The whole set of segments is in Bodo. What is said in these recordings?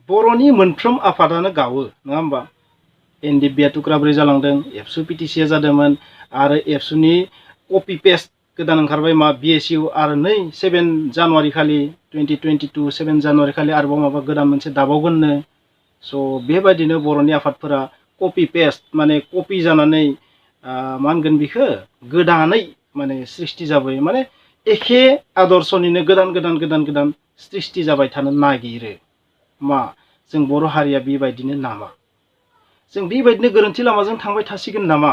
बर'नि मोनफ्रोम आफादानो गावो नङा होमबा एनडिपिआ थुख्राब्रै जालांदों एबसु पिटिसिआ जादोंमोन आरो एबसुनि कपि पेस्ट गोदान ओंखारबाय मा बिएसइउ आरो 7 जानुवारि खालि 2022 7 जानुवारि खालि आरोबाव माबा गोदान मोनसे दाबावगोननो स' बेबायदिनो बर'नि आफादफोरा कपि पेस्ट माने कपि जानानै मा होनगोन बेखौ गोदानै माने सृष्टि जाबाय माने एखे आदर्शनिनो गोदान सृष्टि जाबाय थानो नागिरो मा जों बर' हारिया बेबायदिनो नामा जों बेबायदिनो गोरोन्थि लामाजों थांबाय थासिगोन नामा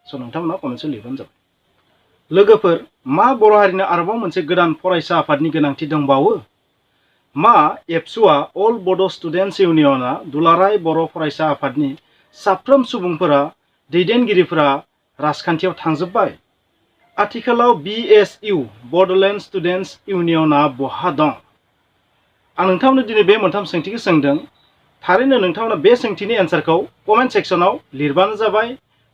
स' नोंथांमोना कमेन्टआव लिरबानो जाबाय लोगोफोर मा बर' हारिनो आरोबाव मोनसे गोदान फरायसा आफादनि गोनांथि दंबावो मा एबसुआ अल बड' स्टुडेन्टस इउनियना दुलाराय बर' फरायसा आफादनि साफ्रोम सुबुंफोरा दैदेनगिरिफोरा राजखान्थियाव थांजोब्बाय आथिखालाव बिएसइउ बड'लेण्ड स्टुडेन्टस इउनियना बहा दं आं नोंथांमोननो दिनै बे मोनथाम सोंथिखौ सोंदों थारैनो नोंथांमोना बे सोंथिनि एन्सारखौ कमेन्ट सेक्सनाव लिरबानो जाबाय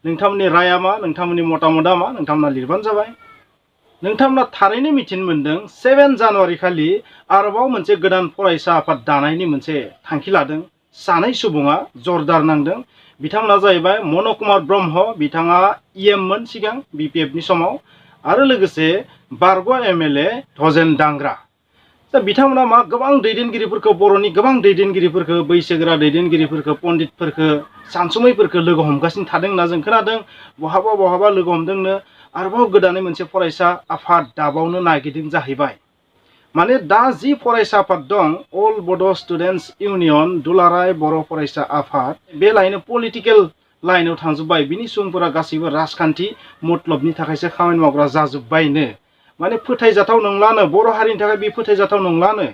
नोंथांमोननि राया मा नोंथांमोननि मतामतआ मा नोंथांमोना लिरबानो जाबाय नोंथांमोना थारैनो मिथिनो मोनदों 7 जानुवारि खालि आरोबाव मोनसे गोदान फरायसा आफाद दानायनि मोनसे थांखि लादों सानै सुबुङा जरदार नांदों बिथांमोना जाहैबाय मन कुमार ब्रह्म बिथाङा इएममोन सिगां बिपिएफनि समाव आरो लोगोसे बारग' एमएलए धजेन दांग्रा दा बिथांमोना मा गोबां दैदेनगिरिफोरखौ बर'नि गोबां दैदेनगिरिफोरखौ बैसोगोरा दैदेनगिरिफोरखौ पण्डितफोरखौ सानसुमैफोरखौ लोगो हमगासिनो थादों होनना जों खोनादों बहाबा लोगो हमदोंनो आरोबाव गोदानै मोनसे फरायसा आफाद दाबावनो नागिरदों जाहैबाय माने दा जि फरायसा आफाद दं अल बड' स्टुडेन्टस इउनियन दुलाराय बर' फरायसा आफाद बे लाइनाव पलिटिकेल लाइनाव थांजोब्बाय बिनि सुबुंफोरा गासैबो राजखान्थि मतलबनि थाखायसो खामानि मावग्रा जाजोब्बायनो माने फोथायजाथाव नंलानो बर' हारिनि थाखाय बे फोथायजाथाव नंलानो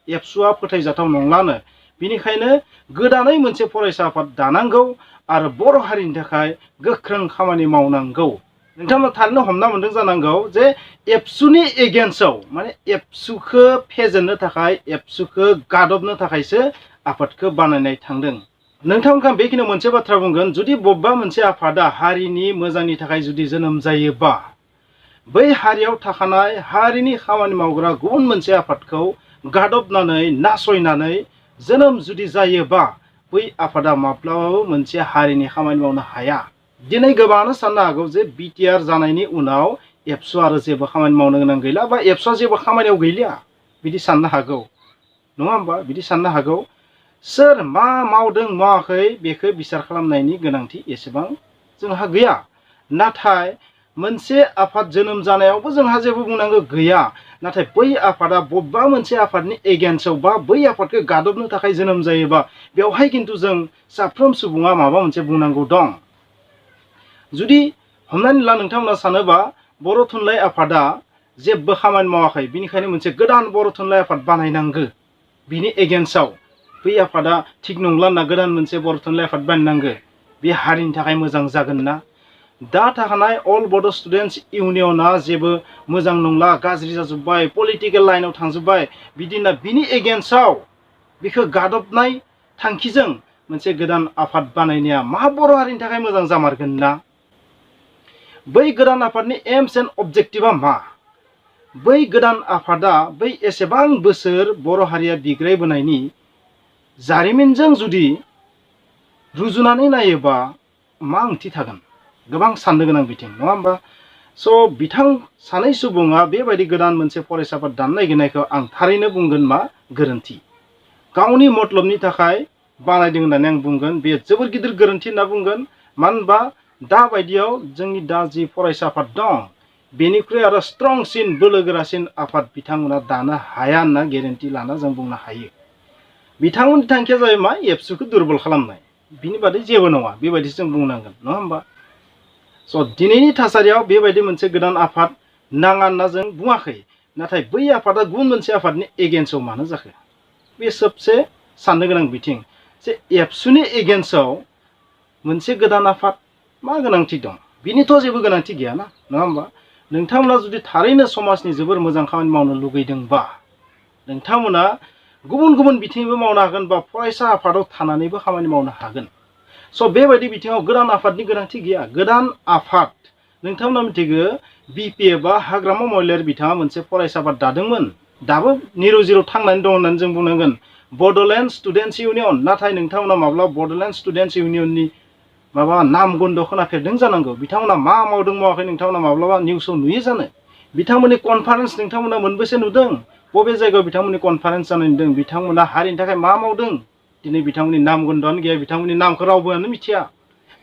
एबसुआ फोथायजाथाव नंलानो बिनिखायनो गोदानै मोनसे फरायसा आफाद दानांगौ आरो बर' हारिनि थाखाय गोख्रों खामानि मावनांगौ नोंथांमोना थारैनो हमना मोनदों जानांगौ जे एबसुनि एगेन्स्टआव माने एबसुखौ फेजेननो थाखाय एबसुखौ गादबनो थाखायसो आफादखौ बानायनाय थांदों नोंथांमोनखौ बेखिनियाव मोनसे बाथ्रा बुंगोन जुदि बबेबा मोनसे आफादा हारिनि मोजांनि थाखाय जुदि जोनोम जायोबा बै हारियाव थाखानाय हारिनि खामानि मावग्रा गुबुन मोनसे आफादखौ गादबनानै नासयनानै जोनोम जुदि जायोबा बै आफादा माब्लाबाबो मोनसे हारिनि खामानि मावनो हाया दिनै गोबाङानो साननो हागौ जे बिटिआर जानायनि उनाव एबसुआ आरो जेबो खामानि मावनो गोनां गैला बा एबसुआ जेबो खामानियाव गैलिया बिदि साननो हागौ नङा होमबा बिदि साननो हागौ सोर मा मावदों मावाखै बेखौ बिसार खालामनायनि गोनांथि एसेबां जोंहा गैया नाथाय मोनसे आफाद जोनोम जानायावबो जोंहा जेबो बुंनांगौ गैया नाथाय बै आफादा बबेबा मोनसे आफादनि एगेन्स्टआव बा बै आफादखौ गादबनो थाखाय जोनोम जायोबा बेवहाय खिन्थु जों साफ्रोम सुबुङा माबा मोनसे बुंनांगौ दं जुदि हमनानै ला नोंथांमोना सानोबा बर' थुनलाइ आफादा जेबो खामानि मावाखै बिनिखायनो मोनसे गोदान बर' थुनलाइ आफाद बानायनांगौ बिनि एगेन्स्टआव बै आफादा थिग नंला होनना गोदान मोनसे बर' थुनलाइ आफाद बानायनांगौ बे हारिनि थाखाय मोजां जागोन ना दा थाखानाय अल बड' स्टुडेन्टस इउनियना जेबो मोजां नंला गाज्रि जाजोब्बाय पलिटिकेल लाइनाव थांजोब्बाय बिदिनो बिनि एगेन्स्टआव बेखौ गादबनाय थांखिजों मोनसे गोदान आफाद बानायनाया मा बर' हारिनि थाखाय मोजां जामारगोन ना बै गोदान आफादनि एम्स एन्ड अबजेक्टिभआ मा बै गोदान आफादा बै एसेबां बोसोर बर' हारिया बिग्रायबोनायनि जारिमिनजों जुदि रुजुनानै नायोबा मा ओंथि थागोन गोबां साननो गोनां बिथिं नङा होमबा स' बिथां सानै सुबुङा बेबायदि गोदान मोनसे फरायसा आफाद दानो नागिरनायखौ आं थारैनो बुंगोन मा गोरोन्थि गावनि मतलबनि थाखाय बानायदों होननानै आं बुंगोन बे जोबोर गिदिर गोरोन्थि होनना बुंगोन मानो होनबा दा बायदियाव जोंनि दा जि फरायसा आफाद दं बेनिख्रुइ आरो स्ट्रंसिन बोलोगोरासिन आफाद बिथांमोना दानो हाया होनना गेरेन्टि लाना जों बुंनो हायो बिथांमोननि थांखिया जाबाय मा एबसुखौ दुरबल खालामनाय बिनि बादै जेबो नङा बेबायदिसो जों बुंनांगोन नङा होमबा स' दिनैनि थासारियाव बेबायदि मोनसे गोदान आफाद नाङा होनना जों बुङाखै नाथाय बै आफादा गुबुन मोनसे आफादनि एगेन्स्टआव मानो जाखो बे सबसे साननो गोनां बिथिं जे एबसुनि एगेन्स्टआव मोनसे गोदान आफाद मा गोनांथि दं बिनिथ' जेबो गोनांथि गैया ना नङा होमबा नोंथांमोना जुदि थारैनो समाजनि जोबोर मोजां खामानि मावनो लुगैदोंबा नोंथांमोना गुबुन गुबुन बिथिंबो मावनो हागोन बा फरायसा आफादाव थानानैबो खामानि मावनो हागोन स' बेबायदि बिथिङाव गोदान आफादनि गोनांथि गैया गोदान आफाद नोंथांमोना मिथिगौ बिपिएफआ हाग्रामा महिलारि बिथाङा मोनसे फरायसा आफाद दादोंमोन दाबो निरुजिराव थांनानै दं होननानै जों बुंनांगोन बड'लेण्ड स्टुडेन्टस इउनियन, नाथाय नोंथांमोना माब्ला बड'लेण्ड स्टुडेन्टस इउनियननि माबा नाम गन्ध खोनाफेरदों जानांगौ। बिथांमोना मा मावदों मावाखै नोंथांमोना माब्लाबा निउसाव नुयो जानो? बिथांमोननि कनफारेन्स नोंथांमोना मोनबेसे नुदों? बबे जायगायाव बिथांमोननि कनफारेन्स जानाय नुदों? बिथांमोना हारिनि थाखाय मा मावदों? दिनै बिथांमोननि नाम गन्धआनो गैया, बिथांमोननि नामखौ रावबोआनो मिथिया।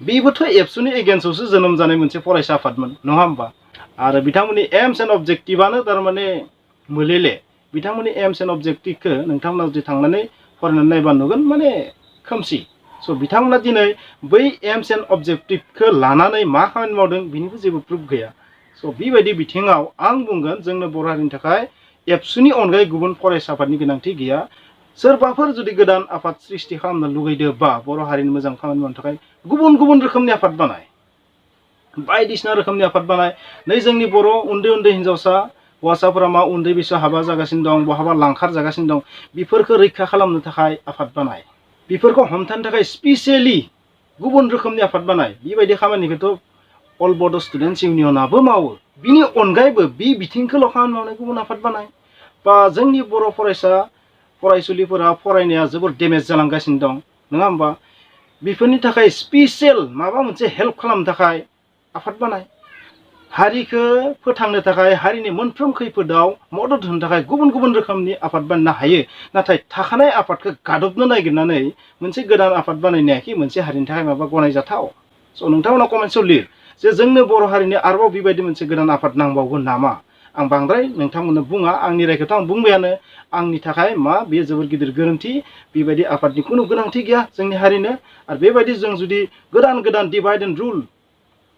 बेबोथ' एबसुनि एगेन्स्टआवसो जोनोम जानाय मोनसे फरायसा आफादमोन, नङा होमबा? आरो बिथांमोननि एम्स एन्ड अबजेक्टिभआनो थारमाने मोलेले। बिथांमोननि एम्स एन्ड अबजेक्टिभखौ नोंथांमोना जुदि थांनानै फरायनानै नायबा नुगोन माने खोमसि। स' बिथांमोना दिनै बै एम्स एन्ड अबजेक्टिभखौ लानानै मा खामानि मावदों बिनिबो जेबो प्रुफ गैया। स' बेबायदि बिथिङाव आं बुंगोन जोंनो बर' हारिनि थाखाय एबसुनि अनगायै गुबुन फरायसा आफादनि गोनांथि गैया। सोरबाफोर जुदि गोदान आफाद सृष्टि खालामनो लुगैदोंबा बर' हारिनि मोजां खामानि मावनो थाखाय गुबुन गुबुन रोखोमनि आफाद बानाय, बायदिसिना रोखोमनि आफाद बानाय। नै जोंनि बर' उन्दै उन्दै हिन्जावसा हौवासाफोरा मा उन्दै बैसोआव हाबा जागासिनो दं, बहाबा लांखार जागासिनो दं, बेफोरखौ रैखा खालामनो थाखाय आफाद बानाय। बेफोरखौ हमथानो थाखाय स्पेसियेलि गुबुन रोखोमनि आफाद बानाय। बेबायदि खामानिखौथ' अल बड' स्टुडेन्टस इउनियनाबो मावो। बिनि अनगायैबो बे बिथिंखौल' खामानि मावनाय गुबुन आफाद बानाय। बा जोंनि बर' फरायसा फरायसुलिफोरा फरायनाया जोबोर डेमेज जालांगासिनो दं, नङा होमबा? बेफोरनि थाखाय स्पेसियेल माबा मोनसे हेल्प खालामनो थाखाय आफाद बानाय। हारिखौ फोथांनो थाखाय, हारिनि मोनफ्रोम खैफोदाव मदद होनो थाखाय गुबुन गुबुन रोखोमनि आफाद बानायनो हायो। नाथाय थाखानाय आफादखौ गादबनो नागिरनानै मोनसे गोदान आफाद बानायनायाखि मोनसे हारिनि थाखाय माबा गनायजाथाव। स' नोंथांमोना कमेन्ट्सआव लिर जे जोंनो बर' हारिनि आरोबाव बेबायदि मोनसे गोदान आफाद नांबावगोन नामा? आं बांद्राय नोंथांमोननो बुङा, आंनि रायखौथ' आं बुंबायानो। आंनि थाखाय मा बेयो जोबोर गिदिर गोरोन्थि। बेबायदि आफादनि खुनु गोनांथि गैया जोंनि हारिनो। आरो बेबायदि जों जुदि गोदान गोदान डिभाइड एन्ड रुल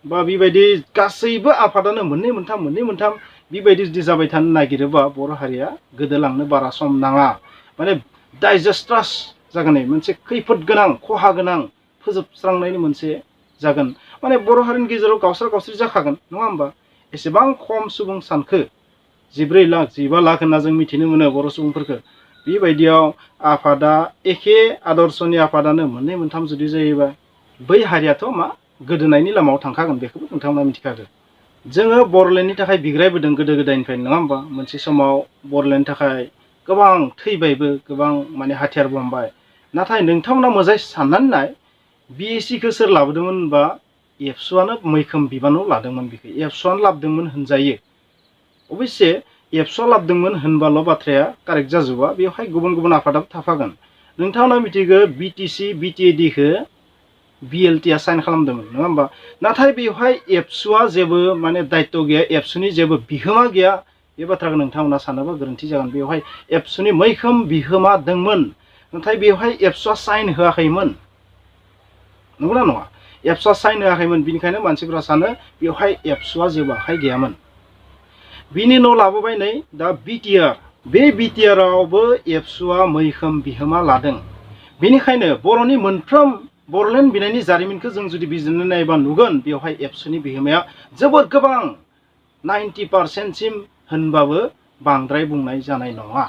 बा बेबायदि गासैबो आफादानो मोननै मोनथाम बेबायदि जुदि जाबाय थानो नागिरोबा बर' हारिया गोदोलांनो बारा सम नाङा। माने डाइजेस्ट्रास जागोन, मोनसे खैफोद गोनां खहा गोनां फोजोबस्रांनायनि मोनसे जागोन। माने बर' हारिनि गेजेराव गावस्रा गावस्रि जाखागोन, नङा होमबा? एसेबां खम सुबुं सानखो 14 लाख 15 लाख होनना जों मिथिनो मोनो बर' सुबुंफोरखौ। बेबायदियाव आफादा एखे आदर्शनि आफादानो मोननै मोनथाम जुदि जायोबा बै हारियाथ' मा गोदोनायनि लामायाव थांखागोन, बेखौबो नोंथांमोना मिथिखागोन। जोङो बर'लेण्डनि थाखाय बिग्रायबोदों गोदो गोदायनिफ्रायनो, नङा होमबा? मोनसे समाव बर'लेण्डनि थाखाय गोबां थैबायबो, गोबां माने हाथियार बमबाय। नाथाय नोंथांमोना मोजाङै साननानै नाय, बिएसिखौ सोर लाबोदोंमोन होनबा एबसुआनो मैखोम बिबानाव लादोंमोन। बेखौ एबसुआनो लाबोदोंमोन होनजायो। अबयसे एबसुआ लाबोदोंमोन होनबाल' बाथ्राया कारेक्ट जाजोबा, बेवहाय गुबुन गुबुन आफादाबो थाफागोन। नोंथांमोना मिथिगौ बिटिसि बिटिएडिखौ बिएलटिआ साइन खालामदोंमोन, नङा होमबा? नाथाय बेवहाय एबसुआ जेबो माने दायित्व गैया, एबसुनि जेबो बिहोमा गैया। बे बाथ्राखौ नोंथांमोना सानोबा गोरोन्थि जागोन। बेवहाय एबसुनि मैखोम बिहोमा दंमोन, नाथाय बेवहाय एबसुआ साइन होआखैमोन, नंगौना नङा? एबसुआ साइन होआखैमोन, बिनिखायनो मानसिफोरा सानो बेवहाय एबसुआ जेबो आखाइ गैयामोन। बिनि उनाव लाबोबाय नै दा बिटिआर। बे बिटिआरावबो एबसुआ मैखोम बिहोमा लादों। बेनिखायनो बर'नि मोनफ्रोम बर'लेण्ड बिनायनि जारिमिनखौ जों जुदि बिजिरनो नायोबा नुगोन बेवहाय एबसुनि बिहोमाया जोबोद गोबां, 90% होनबाबो बांद्राय बुंनाय जानाय नङा।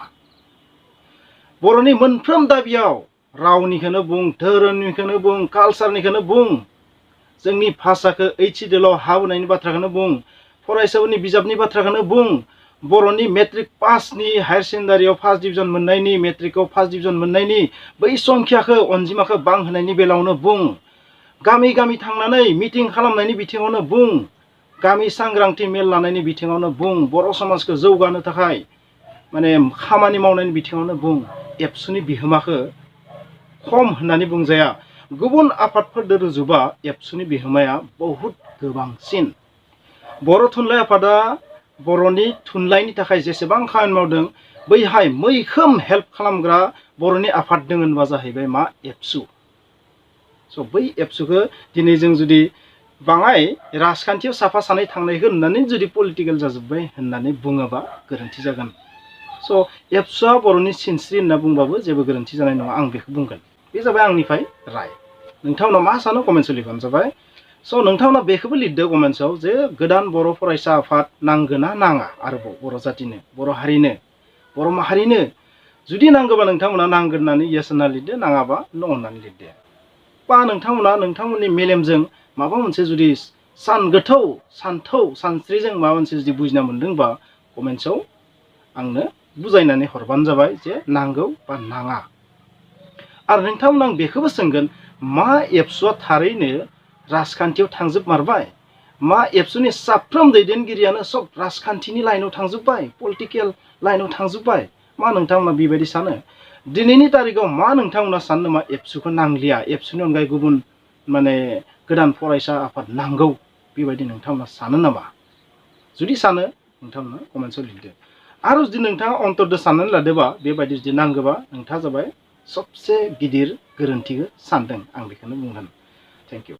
बर'नि मोनफ्रोम दाबियाव रावनिखौनो बुं, धोरोमनिखौनो बुं, कालसारनिखौनो बुं, जोंनि भाषाखौ ओइथ सिडिउलाव हा होनायनि बाथ्राखौनो बुं, फरायसाफोरनि बिजाबनि बाथ्राखौनो बुं, बर'नि मेट्रिक पासनि हायार सेकेन्डारियाव फार्स्ट डिभिजन मोननायनि, मेट्रिकआव फार्स्ट डिभिजन मोननायनि बै संख्याखौ अनजिमाखौ बांहोनायनि बेलायावनो बुं, गामि गामि थांनानै मिटिं खालामनायनि बिथिङावनो बुं, गामि सांग्रांथि मेल लानायनि बिथिङावनो बुं, बर' समाजखौ जौगानो थाखाय माने खामानि मावनायनि बिथिङावनो बुं, एबसुनि बिहोमाखौ खम होननानै बुंजाया। गुबुन आफादफोरजों रुजुबा एबसुनि बिहोमाया बहुद गोबांसिन। बर' थुनलाइ आफादा बर'नि थुनलाइनि थाखाय जेसेबां खामानि मावदों, बैहाय मैखोम हेल्प खालामग्रा बर'नि आफाद दङ होनबा जाहैबाय मा एबसु। स' बै एबसुखौ दिनै जों जुदि बाङाय राजखान्थियाव साफा सानै थांनायखौ होननानै जुदि पलिटिकेल जाजोब्बाय होननानै बुङोबा गोरोन्थि जागोन। स' एबसुआ बर'नि सिनस्रि होनना बुंबाबो जेबो गोरोन्थि जानाय नङा, आं बेखौ बुंगोन। बे जाबाय आंनिफ्राय राय। नोंथांमोना मा सानो कमेन्ट्सआव लिरबानो जाबाय। स' नोंथांमोना बेखौबो लिरदो कमेन्ट्सआव जे गोदान बर' फरायसा आफाद नांगोना नाङा आरोबाव बर' जातिनो, बर' हारिनो, बर' माहारिनो। जुदि नांगौबा नोंथांमोना नांगोन होननानै येस होनना लिरदो, नाङाबा न' होननानै लिरदो। बा नोंथांमोना नोंथांमोननि मेलेमजों माबा मोनसे जुदि सानस्रिजों माबा मोनसे जुदि बुजिना मोनदोंबा कमेन्ट्सआव आंनो बुजायनानै हरबानो जाबाय जे नांगौ बा नाङा। आरो नोंथांमोन आं बेखौबो सोंगोन मा एबसुआ थारैनो राजखान्थियाव थांजोबमारबाय मा एबसुनि साफ्रोम दैदेनगिरियानो सब राजखान्थिनि लाइनाव थांजोब्बाय पलिटिकेल लाइनाव थांजोब्बाय मा नोंथांमोना बेबायदि सानो दिनैनि तारिखाव मा नोंथांमोना सानो नामा एबसुखौ नांलिया एबसुनि अनगायै गुबुन माने गोदान फरायसा आफाद नांगौ बेबायदि नोंथांमोना सानो नामा जुदि सानो नोंथांमोना कमेन्टआव लिरदो आरो जुदि नोंथाङा अन्तरदो साननानै लादोबा बेबायदि जुदि नांगौबा नोंथाङा जाबाय सबसे गिदिर गोरोन्थिखौ सानदों आं बेखौनो बुंगोन थेंक इउ